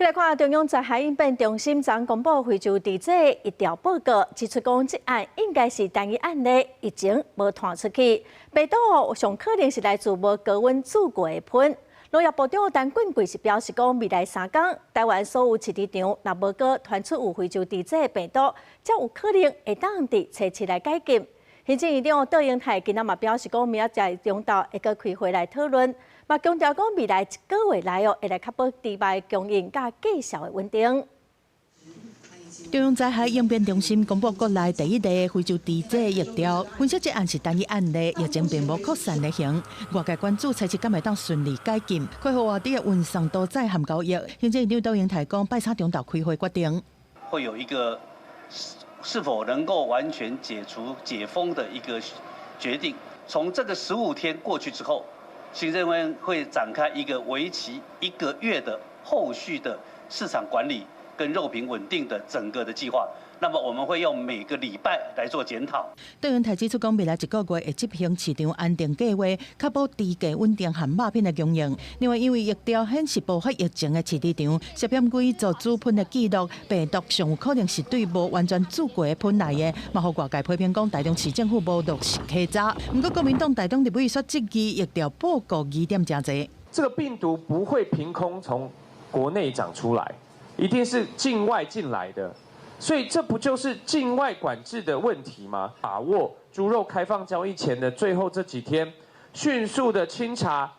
來看中央災害應變中心昨公布非洲豬瘟疫調報告，指出講這案應該是單一案例，疫情無傳出去，病毒上可能是來自無高溫煮過的噴。農業部長陳俊貴是表示講，未來3工，台灣所有飼豬場若無閣傳出有非洲豬瘟病毒，才有可能會當佇初七來解禁。行政院長卓榮泰今仔嘛表示講，明仔載中晝會閣開會來討論，嘛強調講未來一個月內哦，會來確保豬肉供應佮價數的穩定。中央災害應變中心公布國內第一例非洲豬瘟疫調，分析這案是單一案例，疫情並無擴散的形。外界關注初七敢會當順利解禁，恢復活豬的運送屠宰和交易。行政院長卓榮泰講，拜三中晝開會決定，會有一個是否能夠完全解除解封的一個決定。從這個15天過去之後，行政院會展開一個為期一個月的後續的市場管理跟肉品穩定的整個的計劃。那麼我們會用每個禮拜來做檢討。卓榮泰指出，講未來一個月會執行市場安定計劃，確保豬價穩定和肉品的供應。另外，因為疫調顯示爆發疫情的飼豬場涉嫌偽造豬糞的記錄，病毒上有可能是對無完全煮過的糞來的，嘛予外界批評講台中市政府無落實稽查。毋過國民黨台中立委煞質疑疫調報告疑點誠濟。這個病毒不會憑空從國內長出來，一定是境外進來的。所以這不就是境外管制的問題嗎？把握豬肉開放交易前的最後這幾天，迅速的清查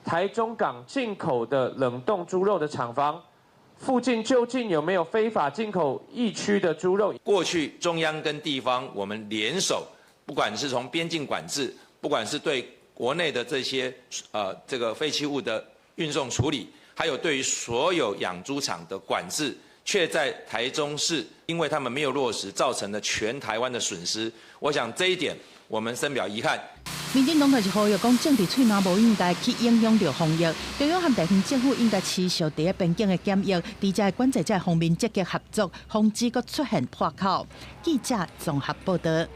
台中港進口的冷凍豬肉的廠房附近究竟有沒有非法進口疫區的豬肉？過去中央跟地方我們聯手，不管是從邊境管制，不管是對國內的這些這個廢棄物的運送處理，還有對於所有養豬場的管制，卻在台中市，因為他們沒有落實，造成了全台灣的損失。我想這一點，我們深表遺憾。民進黨就是呼籲講，政治喙癩無應該去影響著防疫，中央和地方政府應該持續佇咧邊境的檢疫，佇這管制這方面積極合作，防止閣出現破口。記者綜合報導。